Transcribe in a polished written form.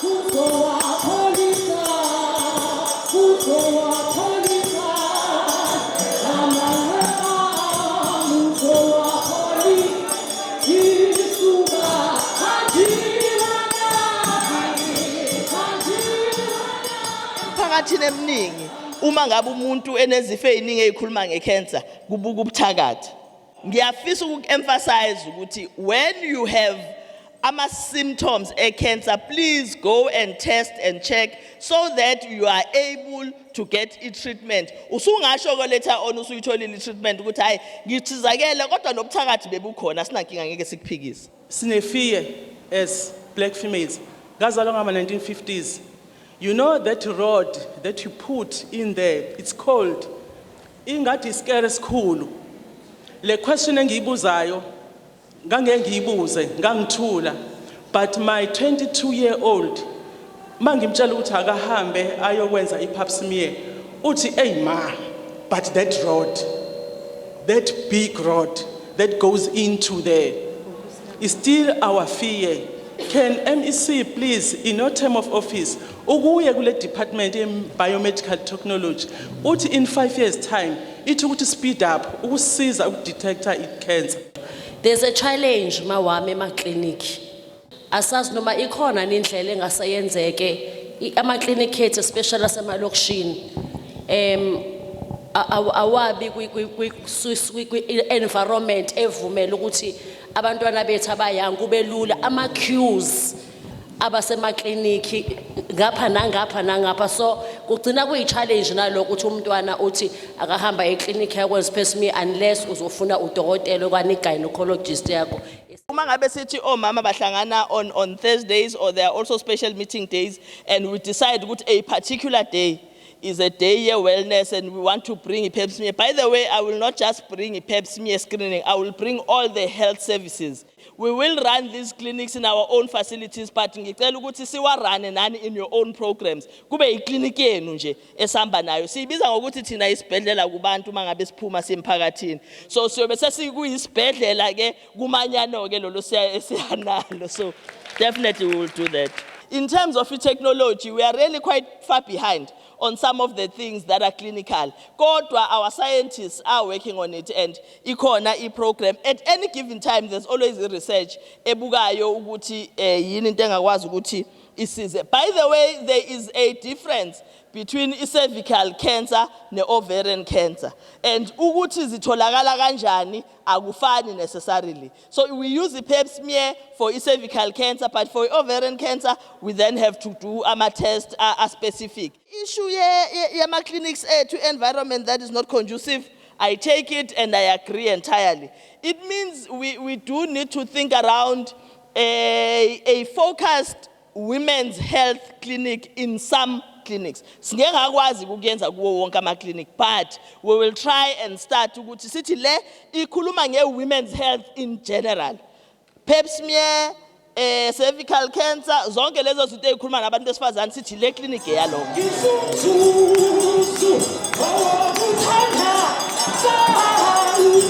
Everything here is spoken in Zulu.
Uzowapholisa, uzowapholisa amanxeba ami, uzowapholisa isuka angiwanazi, angiwanazi. Emphakathini eminingi uma ngabe umuntu enezifo eziningi ezikhuluma ngecancer, kubuka ubuthakathi. Ngiyafisa uku-emphasize ukuthi when you have ama-symptoms e-cancer, please go and test and check so that you are able to get i-treatment. Usungasho-ke later on usuyitholile i-treatment ukuthi hhayi, ngithizakele, kodwa nobuthakathi bebukhona, sinankinga, ngeke sikuphikise. Sine-fear as black females. Ngazalwa ngama-1950s. You know that rod that you put in there, it's cold. Ingathi isikere esikhulu. Le question engiyibuzayo, ngangeke ngiyibuze, ngangithula. But my 22 year old, mangimtshela ukuthi akahambe ayokwenza i-pap smear, uthi, "Hey ma, but that rod, that big rod that goes into there," is still our fear. Can MEC please, in your term of office, ukuye kule department ye biomedical technology, uthi in 5 years' time, ithi ukuthi speed up, ukusiza ukudetecta i-cancer. There's a challenge mawami emakliniki. Asazi noma ikhona indlela engasayenzeke amakliniki ethu, especially asemalokishini. Awabi kwi environment evumela ukuthi abantwana bethu abayang kube lula, ama queues abasemakliniki ngapha nangapha nangapha, so kugcina kuyi-challenge nalokho ukuthi umntwana uthi akahamba eklinikhi yakwenza pap smear unless uzofuna udokotela okanye i-gynecologist yakho. Uma ngabe sithi omama bahlangana on Thursdays, or there are also special meeting days, and we decide ukuthi a particular day is a day ye wellness and we want to bring i-pap smear. By the way, I will not just bring i-pap smear screening, I will bring all the health services. We will run these clinics in our own facilities, but ngicela ukuthi siwa-rune nani in your own programs. Kube ikliniki yenu nje esihamba nayo. Siyibiza ngokuthi thina isibhedlela kubantu uma ngabe siphuma simphakathini. So siyobe sesikuyisibhedlela ke kumanyano ke lolo siya esiyanalo. So definitely we will do that. In terms of technology, we are really quite far behind on some of the things that are clinical. Kodwa our scientists are working on it and ikhona i-program. At any given time, there's always a research ebukayo ukuthi yini into engakwazi ukuthi isize. By the way, there is a difference between cervical cancer ne-ovarian cancer. And ukuthi zitholakala kanjani akufani necessarily. So we use the pap smear for cervical cancer, but for ovarian cancer, we then have to do ama test are specific. Issue yama clinics to environment that is not conducive, I take it and I agree entirely. It means we do need to think around a focused women's health clinic in some clinics. Singeke ngakwazi ukuyenza kuwo wonke ama clinic, but we will try and start ukuthi sithi le ikhuluma nge women's health in general. Pap smear, cervical cancer, zonke lezo zinto ezikhuluma nabantu besifazane, sithi le clinic eyalokho. Ngizumzuzu owokuthanda salu.